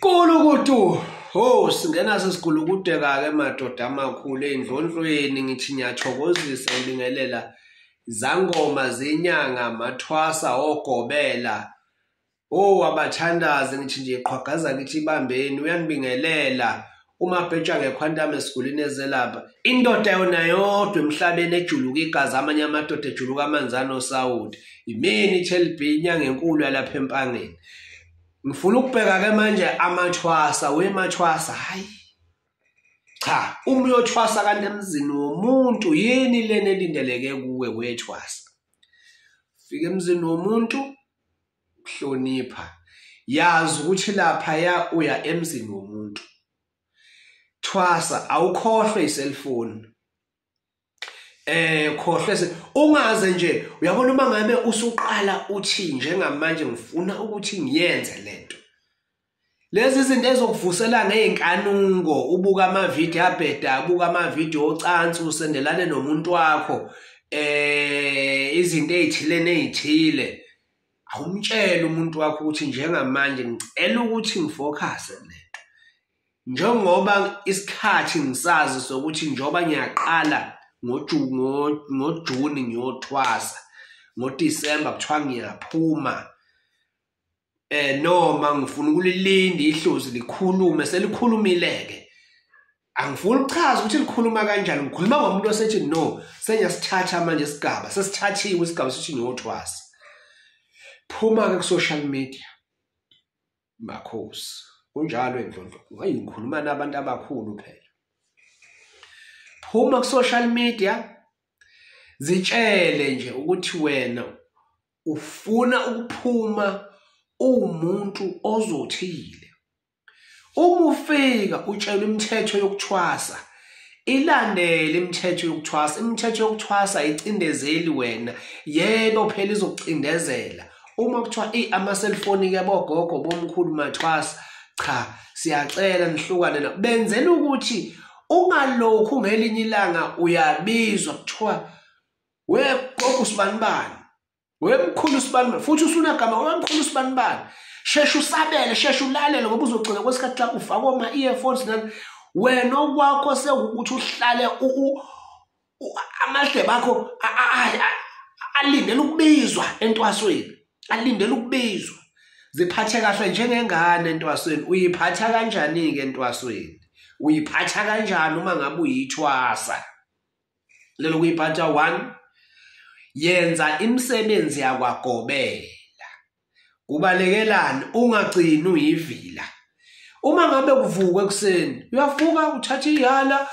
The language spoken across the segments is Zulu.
Kulukudu, ho singena sesigulukudeka ke madoda amakhulu ey'ndlondlweni, ngithi ngiyathokozisa ngibingelela zangoma zenyanga, mathwasa, ogobela, oh abathandazi, ngithi nje qhwagaza ngithi ibambeni, uyanibingelela uMabhetsha ngekhwantam esigulini ezelapha. Indoda yona yodwa emhlabeni ejuluka igazi, amanye amadoda ejuluka amanzi anosawuti. Imini iTLB, inyanga enkulu yalapha eMpangeni. Ngifuna ukubheka ke manje amathwasa, wemathwasa, hayi cha, uma uyothwasa kanti emzini womuntu yini lena elindeleke kuwe wethwasa? Fika emzini womuntu ukuhlonipha, yazi ukuthi lapha ya uya emzini womuntu. Thwasa, awukhohlwe iselfoni, khohlwe, ungaze nje uyabona uma ngabe usuqala uthi njengamanje ngifuna ukuthi ngiyenze lento, lezi izinto ezokuvusela ngey'nkanuko, ubuka amavidiyo abheda, ubuka amavidiyo ocansi, usendelane nomuntu wakho, izinto ey'thile ney'thile, awumtshele umuntu wakho ukuthi njengamanje ngicela ukuthi ngifocuse lento, njengoba isikhathi ngisazi sokuthi njengoba ngiyaqala ngoJuni ngiyothwasa, ngoDisemba kuthiwa ngiyaphuma, noma ngifuna ukulilinda ihlozi likhulume, selikhulumile-ke, angifuni ukuchaza ukuthi likhuluma kanjani, ngikhuluma ngomuntu osethi no, sengiyasithatha manje isigaba, sesithathiwe isigaba sokuthi ngiyothwasa. Phuma-ke ku-social media makhosi, kunjalo endlondlo, hayi ngikhuluma nabantu abakhulu phela. Phuma ku-social media, zitshele nje ukuthi wena ufuna ukuphuma uwumuntu ozothile. Uma ufika utshelwe imithetho yokuthwasa, ilandele imithetho yokuthwasa. Imithetho yokuthwasa ayicindezeli wena, yebo phela izokucindezela. Uma kuthiwa ama-cellphone ke bogogo bomkhulu mathwasa, cha siyacela nihlukane na, benzela ukuthi ungalokhu ngelinye ilanga uyabizwa kuthiwa we gogo sibanibani, wemkhulu sibanibani, futhi usunagama wemkhulu sibanibani. Sheshe usabele, sheshe ulalele, ngoba uzogcina kwesikhathi lapho ufake oma-earphones nani, wena okwakho sekuwukuthi uhlale amadlebe akho alindele ukubizwa entwasweni, alindele ukubizwa. Ziphathe kahle njengengane entwasweni. Uyiphatha kanjani-ke entwasweni? Uyiphatha kanjani uma ngabe uyithwasa? Lelo kuyiphatha 1, yenza imisebenzi yakwagobela. Kubalekelani, ungagcini uyivila. Uma ngabe kuvuka ekuseni, uyavuka uthatha ihala,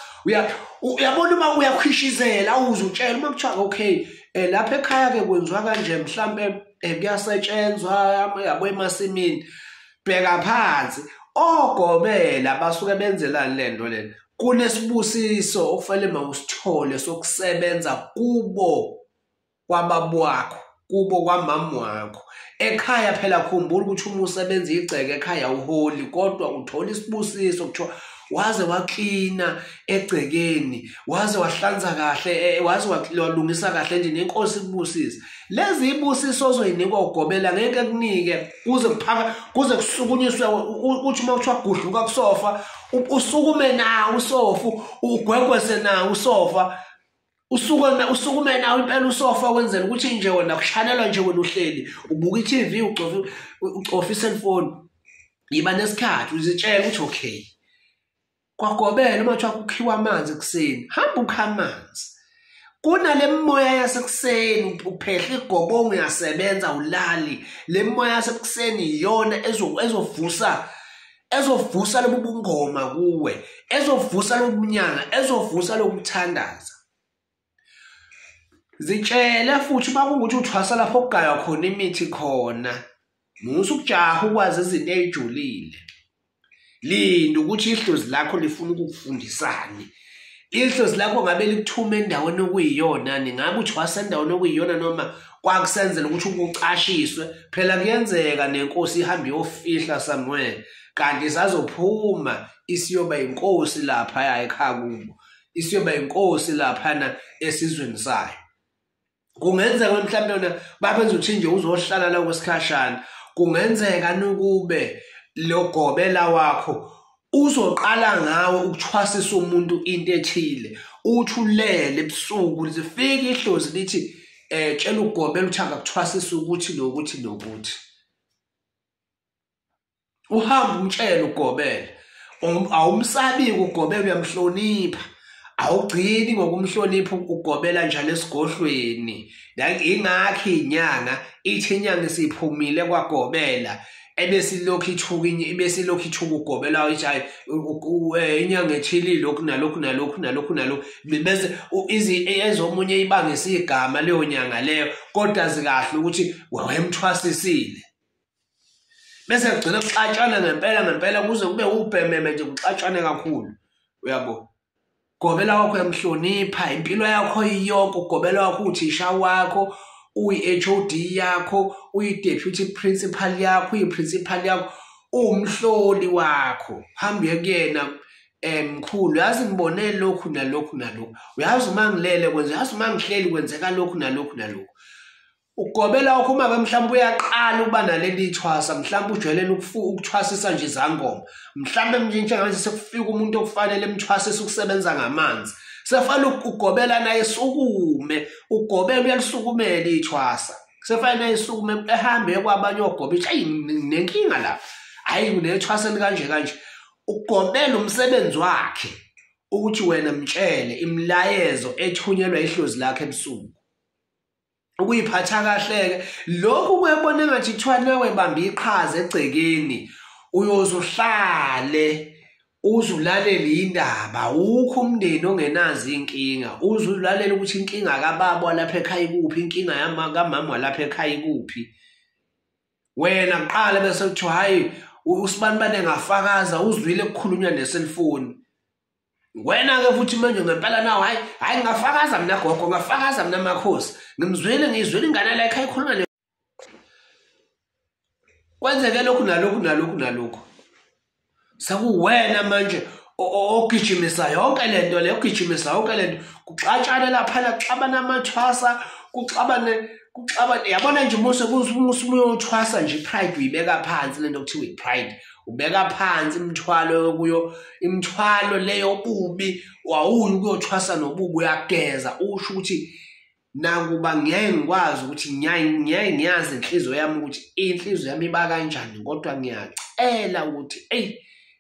uyabona uma uyakhwishizela, awuze utshela uma kuthiwa okay, lapha ekhaya ke kwenziwa kanje, mhlambe kuyasetshenzwa yabo emasimini. Bheka phansi, ogobela basuke benzelani lento lena? Kunesibusiso okufanele mawusithole sokusebenza kubo kwababa wakho, kubo kwamama wakho. Ekhaya phela khumbula ukuthi uma usebenza igceke ekhaya uholi, kodwa uthola isibusiso kuthiwa waze waklina egcekeni, waze wahlanza kahle, waze walungisa kahle nje, nenkosi ikubusise. Lezi ibusiso ozoyinikwa ugobela ngeke kunike kuze kuphaka, kuze kusukunyiswe, uthi uma kuthiwa gudluka kusofa, usukume nawo usofa, ugwegwese nawo usofa, usukume nawo impela usofa, wenzela ukuthi nje wena kushanelwa nje wena uhleli ubuka i-TV, ucofa i-cellphone. Yiba nesikhathi uzitshela ukuthi okay, kwagobela uma kuthiwa kukhiwa amanzi ekuseni, hamba ukha amanzi. Kunale moya yasekuseni, uphehla igobongo, uyasebenza, ulali. Le moya yasekuseni iyona ezovusa lobu bungoma kuwe, ezovusa lobu bunyanga, ezovusa lokuthandaza. Zitshele futhi uma kungukuthi uthwasa lapho okugaywa khona imithi khona, musa ukujaha ukwazi izinto ey'julile. Linda ukuthi ihlozi lakho lifuna ukukufundisani. Ihlozi lakho ngabe likuthuma endaweni okuyiyona, ningabe uthwasa endaweni okuyiyona noma kwakusenzela ukuthi ukucashiswe. Phela kuyenzeka nenkosi ihambe iyofihla somewhere, kanti isazophuma isiyoba inkosi laphaya ekhaya kubo, isiyoba inkosi laphana esizweni sayo. Kungenzeka mhlawumbe yona babenza ukuthi nje uzohlala la kwesikhashana, kungenzeka nukube Lo gobela wakho uzoqala ngawe ukuthwasisa umuntu into ethile, uthi ulele ebusuku lifike ihlozi lithi tshela ugobela ukuthi akakuthwasisa ukuthi nokuthi nokuthi. Uhamba umtshela ugobela, awumsabi ugobela, uyamhlonipha. Awugcini ngokumhlonipha ugobela njalo esigodlweni. Ingakho inyanga ithi inyanga isiphumile kwagobela ebesilokhu ithuka ebesilokhu ithuka ugobela, ithi hayi inyanga ethile lokhu nalokhu nalokhu nalokhu nalokhu, bese ezomunye ibangisa igama leyo nyanga leyo, kodwa zikahle ukuthi wayemthwasisile. Bese kugcina kuxatshana ngempela ngempela kuze kube ubhememe nje, kuxatshane kakhulu. Uyabo, gobela wakho uyamhlonipha impilo yakho iyonke. Ugobela wakho uthisha wakho, uyi-HOD yakho, uyi-deputy principal yakho, uyi-principal yakho, uwumhloli wakho. Hambe kuyena, mkhulu, yazi ngibone lokhu nalokhu nalokhu, uyazi uma ngilele kwenze, yazi uma ngihleli kwenzeka lokhu nalokhu nalokhu. Ugobela wakho uma mhlawumbe uyaqala ukuba naleli thwasa, mhlawumbe ujwayelene ukuthwasisa nje izangoma, mhlawumbe njengamanje sekufika umuntu okufanele emthwasise ukusebenza ngamanzi, sefanele ugobela naye esukume. Ugobela uyalisukumela ithwasa, sefanele naye esukume ehambe kwabanye ogoba, ithi ayi nginenkinga la, hayi nginethwasa kanje kanje. Ugobela umsebenzi wakhe ukuthi wena mtshele imilayezo ethunyelwa ihlozi lakhe ebusuku. Ukuyiphatha kahle-ke lokhu kuyabona engathi kuthiwa nawe bamba iqhaza egcekeni, uyoze uhlale uze ulalele indaba. Awukho umndeni ongenazo iy'nkinga, uze ulalele ukuthi inkinga kababa walapha ekhaya ikuphi, inkinga kamama walapha ekhaya ikuphi. Wena kuqala bese kuthiwa hhayi usibanibani engafakaza uzwile kukhulunywa neselfoni. Wena-ke futhi manje ngempela nawe hhayi hhayi ngingafakaza mina gogo, ngingafakaza mina makhosi, ngimzwile ngiyizwile ingane la ekhaya ikhuluma le. Kwenzeke lokhu nalokhu nalokhu nalokhu. Sekuwena manje ogijimisa yonke lento le, ogijimisa yonke lento. Kuxatshane laphana, kuxabana amathwasa, kuxabane kuxabane. Yabona nje muse uyothwasa nje i-pride uyibeka phansi, lento okuthiwa i-pride. Ubeka phansi imithwalo kuyo, imithwalo leyo bubi, wawuyi ukuyothwasa nobubi, uyageza usho ukuthi nakuba ngeke ngikwazi ukuthi ngeke ngiyazi inhliziyo yami ukuthi inhliziyo yami iba kanjani, kodwa ngiyacela ukuthi eyi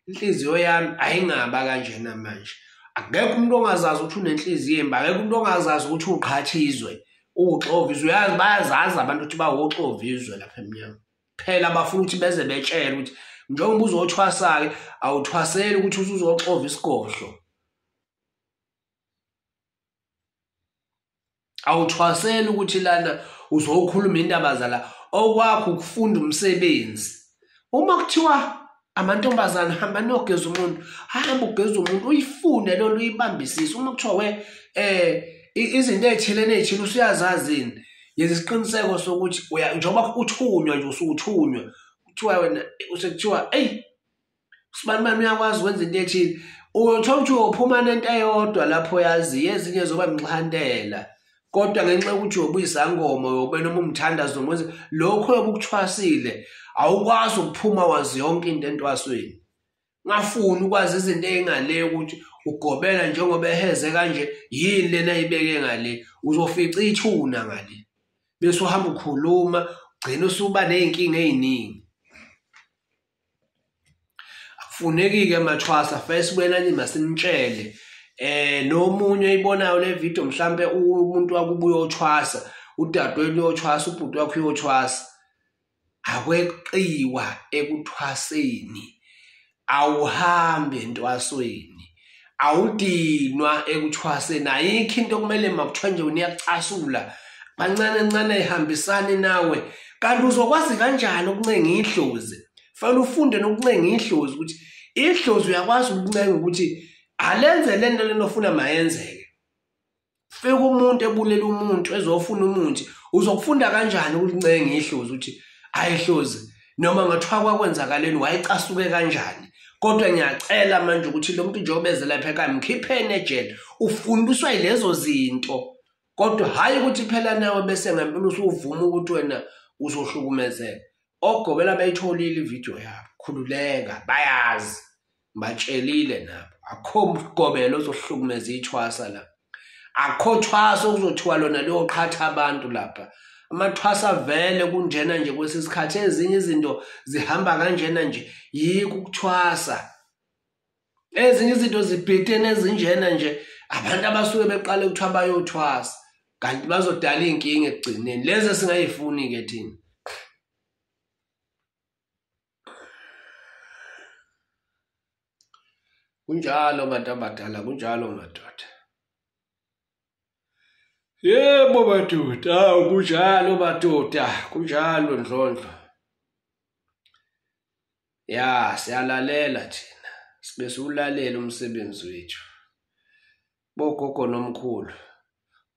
inhliziyo yami ayingaba kanjena manje. Akekho umuntu ongazazi ukuthi unenhliziyo embi, akekho umuntu ongazazi ukuthi uqhathizwe, uxovizwe. Uyazi bayazazi abantu ukuthi bawuxovizwe lapha emnyango. Phela bafuna ukuthi beze betshele ukuthi njengoba uzothwasa-ke awuthwaseli ukuthi usuzoxova isigodlo. Awuthwaseli ukuthi lana uzokhuluma indaba zala, okwakho ukufunda umsebenzi. Uma kuthiwa amantombazane hamba niyogeza umuntu, hamba ugeza umuntu, uyifunde lona uyibambisise. Uma kuthiwa we izinto ey'thile ney'thile usuyazazi yini, yenza isiqiniseko sokuthi njengoba uthunywa nje usuthunywa, kuthiwa wena usekuthiwa eyi sibanibani uyakwazi ukwenza into ethile, uyothola ukuthi uyophuma nento eyodwa lapho yaziyo, ezinye zoba mxhantela. Kodwa ngenxa yokuthi uyobe uyisangoma, uyobe noma umthandazo noma wenze lokho oyobe ukuthwasile, awukwazi ukuphuma wazi yonke into entwasweni. Ungafuni ukwazi izinto ey'ngale ukuthi ugobela njengoba eheze kanje, yini lena ayibeke ngale, uzofica ithuna ngale. Bese uhamba ukhuluma, ugcine usuba ney'nkinga ey'ningi. Akufuneki-ke mathwasa, first wena nje masinitshele. Nomunye oyibonayo le video, mhlambe umuntu wakubo uyothwasa, udadewenu uyothwasa, ubhuti wakho uyothwasa. Akweqiwa ekuthwaseni, awuhambi entwasweni, awudinwa ekuthwaseni. Ayikho into okumele makuthiwa nje niyakucasula kancane kancane ihambisane nawe. Kanti uzokwazi kanjani ukuncenga idlozi? Fanele ufunde nokuncenga idlozi, ukuthi idlozi uyakwazi ukuncenga ukuthi alenze lento lena ofuna mayenzeke. Fika umuntu ebulela umuntu ezofuna umuthi, uzokufunda kanjani ukuncenga idlozi ukuthi hayi idlozi noma ngathiwa kwakwenzakaleni wayecasuke kanjani, kodwa ngiyacela manje ukuthi lo muntu njengoba eze lapha ekhaya mkhipheni ejele. Ufundiswa yilezo zinto, kodwa hhayi ukuthi phela nawe bese ngempela usuvuma ukuthi wena uzohlukumezeka. Ogobela bayitholile ividiyo yabo, khululeka, bayazi, batshelile nabo. Akukho mgobelo ozohlukumeza ithwasa la. Akukho thwasa okuzothiwa lona liyoqhatha abantu lapha. Amathwasa vele kunjena nje kwesikhathi, ezinye izinto zihamba kanjena nje, yikho ukuthwasa. Ezinye izinto zibhidene ezinjena nje, abantu abasuke beqale kuthiwa bayothwasa kanti bazodala iy'nkinga ekugcineni, lezi esingayifuni-ke thina. Kunjalo bantu abadala, kunjalo madoda. Yebo madoda, awu kunjalo madoda, kunjalo Ndlondlo. Ya, siyalalela thina, sibe siwulalela umsebenzi wethu. Bogogo nomkhulu,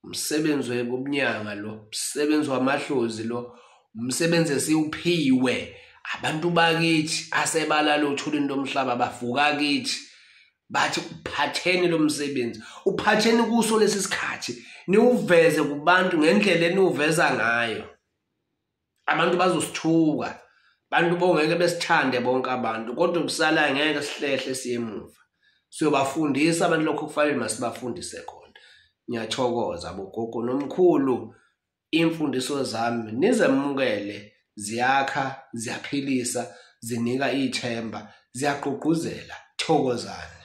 umsebenzi wobunyanga lo, umsebenzi wamadlozi lo, umsebenzi esiwuphiwe abantu bakithi asebalala othulini lomhlaba, bavuka kithi bathi uphatheni lo msebenzi, uphatheni kuso lesi sikhathi, niwuveze kubantu ngendlela eniwuveza ngayo. Abantu bazosithuka, abantu bongeke besithande bonke abantu, kodwa kusala ngeke sihlehle siye emuva. Siyobafundisa abantu lokho kufanele masibafundise khona. Ngiyathokoza bogogo nomkhulu, imfundiso zami nizemukele, ziyakha, ziyaphilisa, zinika ithemba, ziyagqugquzela. Thokozani.